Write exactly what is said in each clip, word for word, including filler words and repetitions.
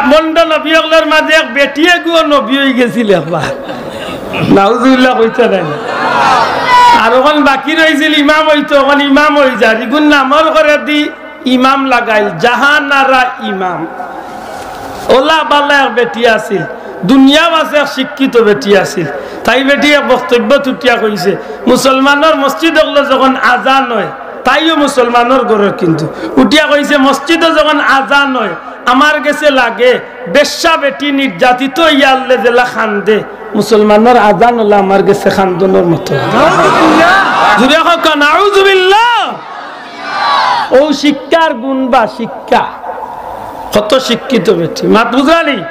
ভণ্ড নবী অকলর মাঝে এক বেটি এগুও নবী অইগেছিল একবার। নাউজুবিল্লাহ কইতা নায়। আর অখন বাকি রইছিল ইমাম অইতো, অখন ইমাম অইযার। ইগুর নামর করেদি ইমাম লাগাইল, জাহানারা ইমাম। অলা বালা এক বেটি আছিল, দুনিয়াও আছে, এক শিক্ষিত বেটি আছিল। তাই বেটি এক বক্তব্যত উঠিয়া কইছে, মুসলমানর মসজিদ অকলো যখন আজান অয়, তাইও মুসলমানর ঘরর কিন্তু, উঠিয়া কইছে, মসজিদো যখন আজান অয়, আমার গেছে লাগে বেশ্যা বেটি নির্যাতিত অইয়া আল্লে যেলা কান্দে, মুসলমানর আজান অলা আমার গেছে কান্দনর মতো। জুরে কউক্কা, নাউজুবিল্লাহ। অউ শিক্ষার গুণ বা শিক্ষা। কত শিক্ষিত বেটি। মাত বুঝরানি?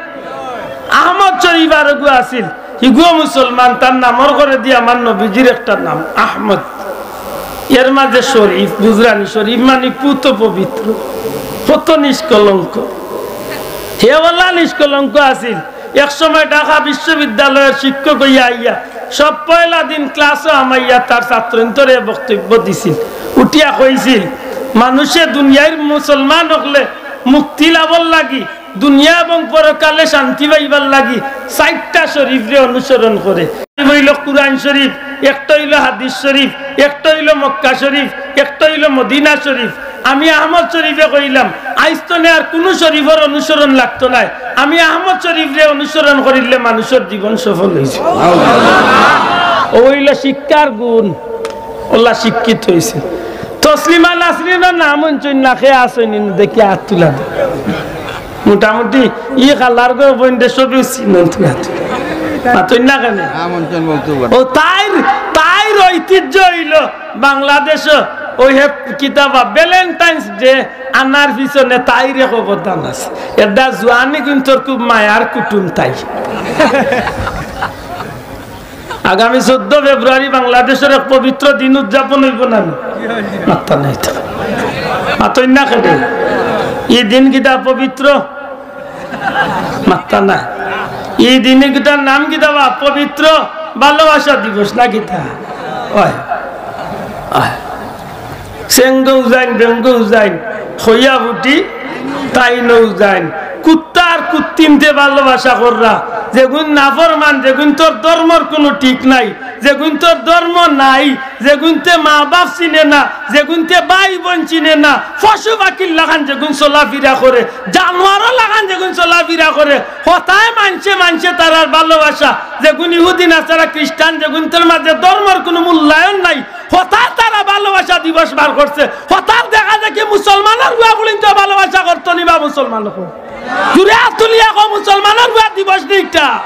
আহমদ শরীফ আরগু আছিল, হিগুও মুসলমান, তার নামর করেদি আমার নবীজির একটা নাম আহমদ। এর মাঝে শরীফ, বুঝরানি? শরীফ মানি পুত পবিত্র, কত নিষ্কলঙ্ক। হে অলা নিষ্কলঙ্ক আছিল। এক সময় ঢাকা বিশ্ববিদ্যালয়র শিক্ষক অইয়া আইয়া সব পয়লা দিন ক্লাসো হামাইয়া তার ছাত্রইন্তরে বক্তব্য দিছিল। উঠিয়া কইছিল, মানুষে দুনিয়ার মুসলমান অকলে মুক্তি লাভর লাগি, দুনিয়া এবং পরকালে শান্তি পাইবার লাগি চাইরটা শরীফরে অনুসরণ করে। অইলো কুরআন শরীফ, একটা অইলো হাদিস শরীফ, একটা অইলো মক্কা শরীফ, একটা অইলো মদিনা শরীফ। আমি আহমদ শরীফে কইলাম, আইজ তনে আর কুনু শরীফর অনুসরণ লাগতো নায়। আমি আহমদ শরীফরে অনুসরণ করিলে মানুষর জীবন সফল অইছে। অউ অইলো শিক্ষার গুণ, অলা শিক্ষিত অইছে। তসলিমা নাসরিনর নাম হুনছইন না, কে আছইন নি দেখি আত তুলা দেও। মোটামুটি ই কালার গো বইন দেশ সবই চিনন তুই আত তুলা। মাতইন না কেনে? ও তাইর, তাইর ঐতিহ্য অইলো বাংলাদেশো ওই হে কিতাবা Valentine's Day আনার পিছনে তাইর এক অবদান আছে। এডা জুয়ানি কিন্তু খুব মায়ার কুটুম তাই। আগামী চৌদ্দ ফেব্রুয়ারি বাংলাদেশর এক পবিত্র দিন উদযাপন অইবো না নি? মাত্তা নাই তো। মাতইন না কেনে? ই দিন কিতা পবিত্র? মাত্তা না। ই দিন কিতার নাম কিতা বা? পবিত্র ভালোবাসা দিবস না কিতা? অয়। অয়। চেঙ্গও যাইন, বেঙ্গও যাইন, খইয়া ফুটি তাইনও যাইন। কুত্তার কুত্তিনতে ভালোবাসা কররা, যেগুন নাফরমান, যেগুন তোর ধর্মর কুনু ঠিক নাই, যেগুন তোর ধর্ম নাই, যেগুনতে মা বাপ চিনে না, যেগুনতে ভাই বইন চিনে না, পশু পাখির লাখান যেগুন চলাফিরা করে, জানোয়ারর লাখান যেগুন চলাফিরা করে, হতায় মানষে মানষে তারার ভালোবাসা, যেগুন ইহুদি নাসারা খ্রিস্টান, যেগুনতর মাঝে ধর্মর কুনু মূল্যায়ন নাই, হতার তারা ভালোবাসা দিবস বার করছে। হতার দেখা দেখি মুসলমানর বুয়া বুলিন তো ভালোবাসা করতো নি বা মুসলমান অকল। জুরে আত তুলিয়া কও, মুসলমানর বুয়া দিবস নি ইটা?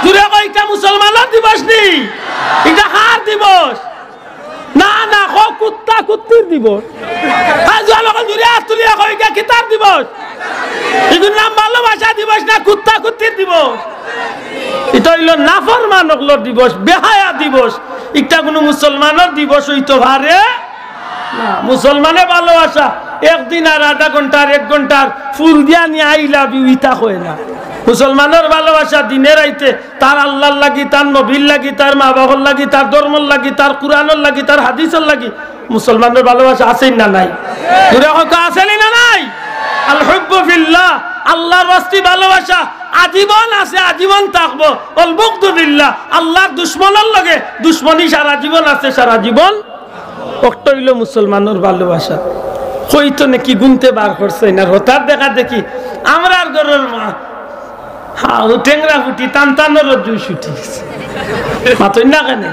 জুরে কও, ইটা মুসলমানর দিবস নি? ইটা কার দিবস? না, না, কও, কুত্তা কুত্তির দিবস। হ্যাঁ, জুয়ান অকল জুরে আত তুলিয়া কও, ইটা কিতার দিবস? ইগুর নাম ভালোবাসা দিবস না কুত্তা কুত্তির দিবস? ইটা অইলো নাফরমান অকলর দিবস, বেহায়া দিবস। ইটা কুনু মুসলমানর দিবস অইতো পারে না। মুসলমানে ভালোবাসা একদিন আর আধা ঘন্টার, এক ঘন্টার ফুল দিয়া নিয়া "I love you" ইতা কয় না। মুসলমানর ভালোবাসা দিনে রাইতে তার আল্লার লাগি, তার নবীর লাগি, তার মা বাপর লাগি, তার ধর্মর লাগি, তার কুরআনর লাগি, তার হাদিসর লাগি। মুসলমানর ভালোবাসা আছে নি না নাই? জুরে কউক্কা, আছে নি না নাই? আল হুব্বু ফিল্লাহ, আল্লার ওয়াস্তে ভালোবাসা আজীবন আছে, আজীবন থাকবো। ওয়াল বুগদু ফিল্লাহ, আল্লার দুশমনর লগে দুশমনি সারা জীবন আছে, সারা জীবন। অকটা অইলো মুসলমানর ভালোবাসা। কইতো নাকি গুনতে বার করছে না, হতার দেখা দেখি আমরার ঘরর মা হ্যাঁ, ও টেংরা ফুটি, তান তানর রজ্জু ছুটি গেছে। মাতইন না কেনে?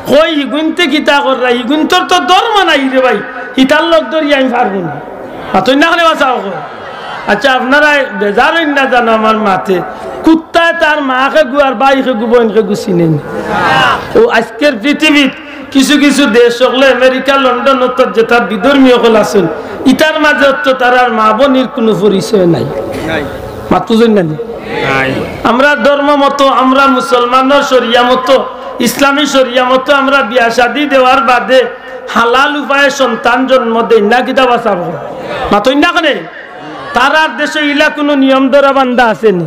কই, হিগুনতে কিতা কররা? হিগুনতর তো ধর্ম নাই রে ভাই। হিতার লগ ধরি আমি পারবো না। মাতইন না কেনে বাঁচাও গো? আচ্ছা, আপনারা বেজার অইন না জানো আমার মাতে। কুত্তায় তার মাকে গু আর বাইকে গু বইনকে গু চিনে নি। ও আজকের পৃথিবীত কিছু কিছু দেশ অকলে আমেরিকা, লন্ডন অত যেতা বিধর্মী অকল আছইন, ইতার মাঝে অত তারার মা বইনর কুনু পরিচয় নাই। মাত বুঝইন না নি? নাই। আমরা ধর্ম মতো, আমরা মুসলমানর শরিয়া মতো, ইসলামী শরিয়া মতো আমরা বিয়া শাদী দেওয়ার বাদে হালাল উপায়ে সন্তান জন্ম দেই না, কিতা বাঁচাবো? মাতইন না কেনে? তারার দেশো ইলা কুনু নিয়ম ধরা বান্ধা আছে নি?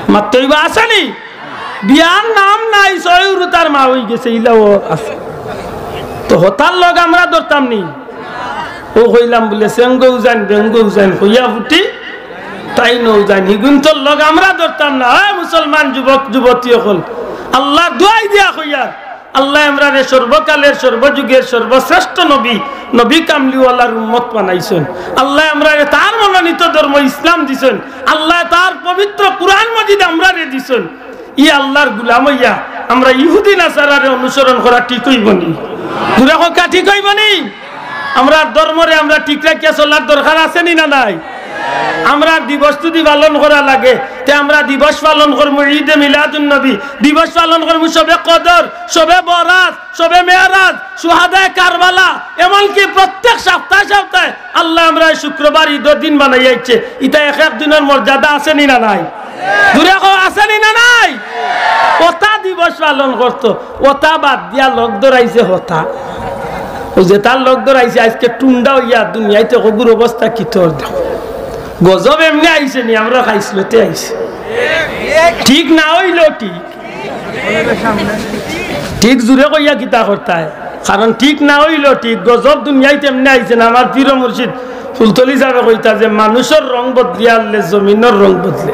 মাতইবা আছে নি? বিয়ার নাম নাই, ছয় উরু তার মা অই গেছে, ইলাও আছে। তো হতার লগ আমরা ধরতাম নি? ও কইলাম বুলে, "সেঙ্গও যাইন, বেঙ্গও যাইন, কইয়া ফুটি।" তাইন অউ যাইন, হিগুইন্তর লগ আমরা ধরতাম না। হ্যাঁ, মুসলমান যুবক যুবতী অকল, আল্লার দোয়াই দিয়া কইয়ার, আল্লায় আমরারে সর্বকালের, সর্বযুগের সর্বশ্রেষ্ঠ নবী, নবী কামলিওয়ালার উম্মত বানাইছইন। আল্লায় আমরারে তার মনোনীত ধর্ম ইসলাম দিছইন। আল্লায় তার পবিত্র কুরআন মজিদ আমরারে দিছইন। ই আল্লার গুলাম অইয়া আমরা ইহুদি নাসারারে অনুসরণ করা ঠিক অইবো নি? জুরে কউক্কা, ঠিক অইবো নি? আমরার ধর্মরে আমরা ঠিক রাখিয়া চলার দরকার আছে নি না নাই? আমরার দিবস যুদি পালন করা লাগে, তে আমরা দিবস পালন করমু ঈদে মিলাদুন নবী, দিবস পালন করমু শবে কদর, শবে বরাত, শবে মেরাজ, শুহাদায়ে কারবালা, এমনকি প্রত্যেক সপ্তাহে সপ্তাহে আল্লায় আমরারে শুক্রবার ঈদর দিন বানাইয়া দিছে। ইতা এক এক দিনর মর্যাদা আছে নি না নাই? জুরে কও, আছে নি না নাই? অতা দিবস পালন করতো, অতা বাদ দিয়া লগ ধরাইছে হতা। অউ যে তার লগ ধরাইছে, আইজকে টুন্ডা অইয়া দুনিয়াইত হগুর অবস্থা কিতা অর দেখো। গজব এমনে আইছে নি, আমরার খাইছলতে আইছে। ঠিক না অইলো ঠিক। ঠিক জুরে কইয়া কিতা করতায়? কারণ ঠিক না অইলো ঠিক, গজব দুনিয়াইত এমনে আইছে না। আমার পীর মুর্শিদ ফুলতলি সাবে কইতা যে, মানুষর রং বদলিয়া আনলে জমিনর রং বদলে।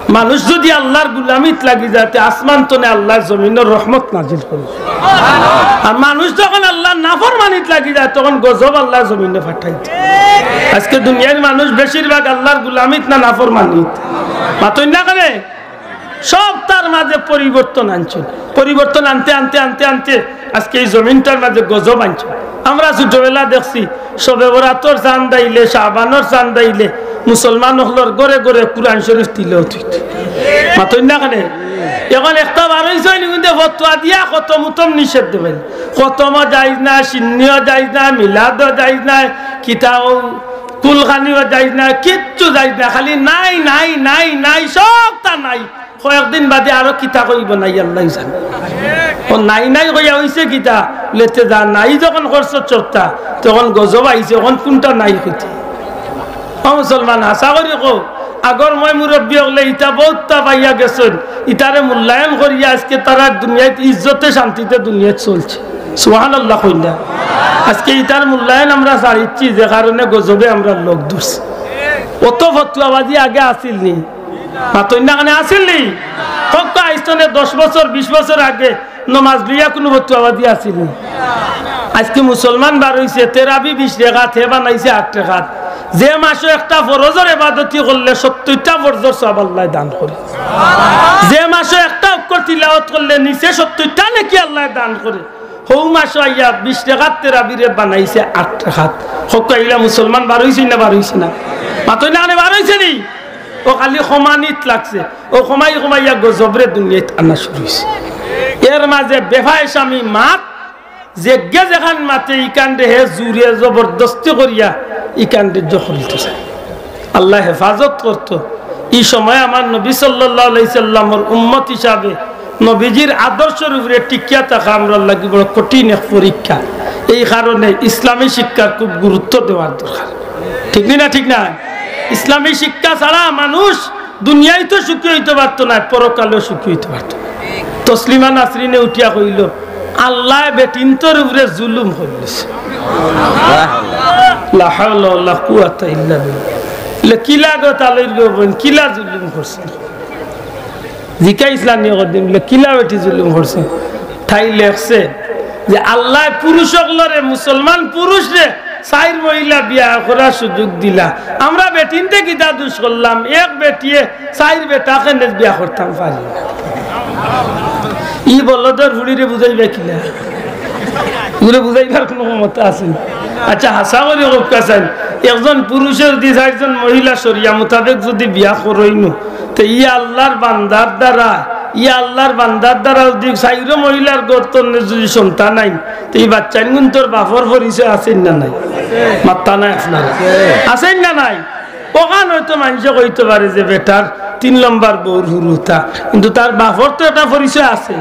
মানুষ যুদি আল্লার গুলামিত লাগি যায়, তে আসমান তনে আল্লায় জমিনর রহমত নাজিল করে। আর মানুষ যখন আল্লার নাফরমানিত লাগি যায়, তখন গজব আল্লায় জমিনো পাঠাই দেয়। আইজকে দুনিয়ার মানুষ বেশিরভাগ আল্লার গুলামিত না নাফরমানিত? মাতইন না কেনে? সব তার মাঝে পরিবর্তন আনছইন। পরিবর্তন আনতে আনতে আনতে আনতে আইজকে ই জমিনটার মাঝে গজব আনছইন। আমরা ছোটবেলা দেখছি, শবে বরাতর চান্দ আইলে, শাবানর চান্দ আইলে মুসলমান অকলর ঘরে ঘরে কুরআন শরীফ তিলাওত অইতো। মাতইন না কেনে? এখন একটা বার অইছে নি, কিন্তু ফতোয়া দিয়া খতম উতম নিষেধ দিবা। খতমও জায়েজ না, সিন্নিও জায়েজ না, মিলাদও জায়েজ না, কিতাও কুলখানিও জায়েজ না, কিচ্ছু জায়েজ না, খালি নাই, নাই, নাই, নাই, সবতা নাই। কয়েকদিন বাদে আরো কিতা কইবো নাই আল্লায় জানে। ও নাই নাই কইয়া অইছে কিতা? বুলে তে যা নাই যখন করছো চর্চা, তখন গজব আইছে, অখন কুনটা নাই কইতে? ও মুসলমান, হাছা করি কও, আগর ময়-মুরব্বি অকলে ইতা বউততা পাইয়া গেছইন, ইতারে মূল্যায়ন করিয়া আইজকে তারা দুনিয়াইত ইজ্জতে শান্তিতে দুনিয়াইত চলছে। সুবহানাল্লাহ কইলা। আইজকে ইতার মূল্যায়ন আমরা ছাড়িচ্ছি, যে কারণে গজবে আমরার লগ ধরছে। অত ফতুয়াবাজি আগে আছিল নি? মাতইন না কেনে, আছিল নি? কউক্কা, আইজ তনে দশ বছর, বিশ বছর আগে নমাজ লইয়া কুনু ফতুয়াবাজি আছিল নি? আইজকে মুসলমান বার অইছে, তেরাবি বিশ রেকাত, হে বানাইছে আট রেকাত। যে মাসো একটা ফরজর এবাদতি করলে সত্তইরটা ফরজর সওয়াব আল্লায় দান করে। যে মাসো একটা অক্ষর তিলাওত করলে নিচে সত্তইরটা নেকি আল্লায় দান করে। হউ মাসো আইয়া বিশ রেকাত তেরাবিরে বানাইছে আট রেকাত। কউক্কা, ইলা মুসলমান বার অইছে না, বার অইছে না? মাতইন না কেনে, বার অইছে নি? ও খালি কমানিত লাগছে। ও কমাই কমাইয়া গজবরে দুনিয়াইত আনা শুরু অইছে। এর মাঝে বেফায় স্বামী মাত, যেগে যেখান মাতে ইখানরে হে জুরে জবরদস্তি করিয়া ইখানরে জখল দিতে চায়। আল্লায় হেফাজত করতো। ই সময় আমার নবী সাল্লাল্লাহু আলাইহি সাল্লামর উম্মত হিসাবে নবীজির আদর্শর উপরে টিকিয়া থাকা আমরার লাগি বড় কঠিন এক পরীক্ষা। এই কারণে ইসলামী শিক্ষার খুব গুরুত্ব দেওয়ার দরকার। ঠিক নি না? ঠিক না? ইসলামী শিক্ষা ছাড়া মানুষ দুনিয়াইতো সুখী অইতো পারতো নায়, পরকালেও সুখী অইতো পারতো নায়। তসলিমা নাসরিনে উঠিয়া কইলো, "আল্লায় বেটিন্তর উপরে জুলুম করিলিছে।" লা হাওলা ওয়ালা কুওয়াতা ইল্লা বিল্লাহ। বলে, "কিলা গো তালইর গো বইন, কিলা জুলুম করছে?" জিকাইছলা নি কদিন, বলে, "কিলা বেটি জুলুম করছে?" তাই লেখছে যে, "আল্লায় পুরুষ অকলরে, মুসলমান পুরুষরে, চাইর মহিলা বিয়া করার সুযোগ দিলা। আমরা বেটিন্তে কিতা দুষ করলাম? এক বেটিয়ে চাইর বেটা কেনে বিয়া করতাম পারি না?" ই বলদর ফুড়িরে বুঝাইবা কিলা? ইগুরে বুঝাইবার কুনু ক্ষমতা আছে নি? আচ্ছা, হাছা করি কউক্কা চাইন, একজন পুরুষে যুদি চাইরজন মহিলা শরিয়া মোতাবেক যুদি বিয়া করইন, তে ই আল্লার বান্দার দ্বারা, ই আল্লার বান্দার দ্বারা যুদি চাইরো মহিলার গর্ত যুদি সন্তান আইন, তে ই বাচ্চাইনগুন্তর বাপর পরিচয় আছে না নাই? মাত্তা নাই আপনার? আছে না নাই? অখান অয়তো মানষে কইতো পারে যে বেটার তিন নম্বর বউর হুরুতা, কিন্তু তার বাপর তো একটা পরিচয় আছে,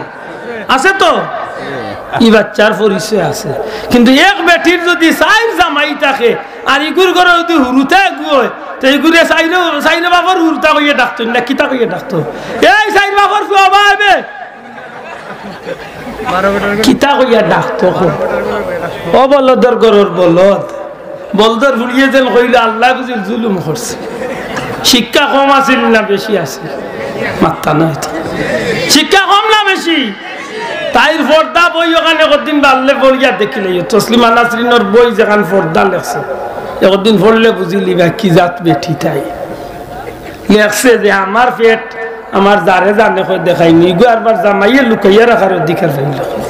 আছে তো? ই বাচ্চার পরিচয় আছে। কিন্তু এক বেটির যুদি চাইর জামাই থাকে, আর ইগুর ঘরো যুদি হুরুতা এগু অয়, তে ইগুরে চাইরো, চাইরো বাপর হুরুতা কইয়া ডাকতো না, কিতা কইয়া ডাকতো? "এই চাইর বাপর ফুয়া বা আইবে।" কিতা কইয়া ডাকতো কও? ও বলদর ঘরর বলদ। বলদর ফুড়িয়ে যেন কইলো, "আল্লায় বুঝি জুলুম করছে।" শিক্ষা কম আছিল না বেশি আছিল? মাত্তা নাই তো। শিক্ষা কম না বেশি? তাইর পর্দা বই ওখানে কদিন বাড়লে বলিয়া দেখিলে, তসলিমা নাসরিনর বই যেখান পর্দা লেখছে, একদিন পড়লে বুঝিলি বা কি জাত বেটি তাই। লেখছে যে আমার পেট আমার যারে জানে কই দেখাইনি, ইগু আরবার জামাইয়ে লুকাইয়া রাখার অধিকার পাইল।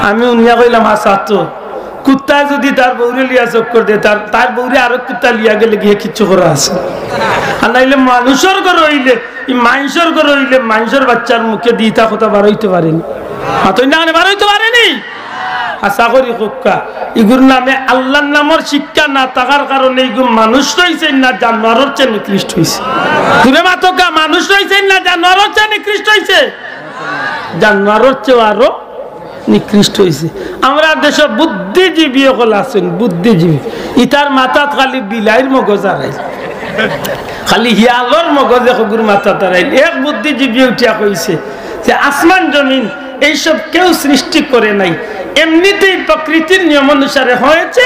আমি উনিয়া কইলাম, "হাছা তো, কুত্তায় যদি তার বউরে লিয়া চক্কর দে, তার, তার বউরে আরো কুত্তা লিয়া গেলে গিয়া কিচ্ছু করা আছে।" আর নাইলে মানুষর ঘর অইলে, ই মাইনষর ঘর অইলে, মাইনষর বাচ্চার মুখে দি ইতা কথা বারইতো পারেনি। মাতইন না কেনে, বারইতো পারেনি? আশা করি কউক্কা, ইগুর নামে আল্লার নামর শিক্ষা না থাকার কারণে ইগু মানুষ রইছে না জানোয়ারর চেয়ে নিকৃষ্ট হইছে। জুরে মাতউক্কা, মানুষ রইছে না জানোয়ারর চেয়ে নিকৃষ্ট হইছে? জানোয়ারর চেয়ে আরো নিকৃষ্ট হইছে। আমরার দেশো বুদ্ধিজীবী অকল আছইন, বুদ্ধিজীবী। ইতার মাথাত খালি বিলাইর মগজ আরাইল, খালি হিয়ালর মগজ একগুর মাথাত আরাইল। এক বুদ্ধিজীবী উঠিয়া কইছে যে আসমান জমিন এইসব কেউ সৃষ্টি করে নাই, এমনিতেই প্রকৃতির নিয়ম অনুসারে হয়েছে,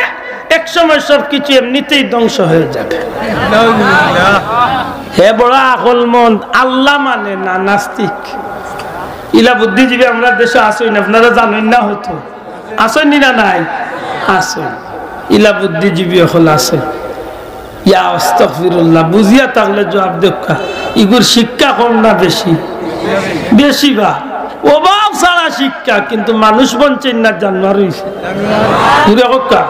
এক সময় সবকিছু এমনিতেই ধ্বংস হয়ে যাবে। হে বড় আকলমন্দ, আল্লা মানে না, নাস্তিক। ইলা বুদ্ধিজীবী আমরার দেশো আছইন, আপনারা জানইন না হয়তো। আছইন নি না নাই? আছইন। ইলা বুদ্ধিজীবী অকল আছইন। ইয়া আস্তাগফিরুল্লাহ, বুঝিয়া থাকলে জবাব দেউক্কা। ইগুর শিক্ষা কম না বেশি? বেশি বা। অভাব ছাড়া শিক্ষা, কিন্তু মানুষ বনছইন না জানোয়ার অইছে। জুরে কউক্কা।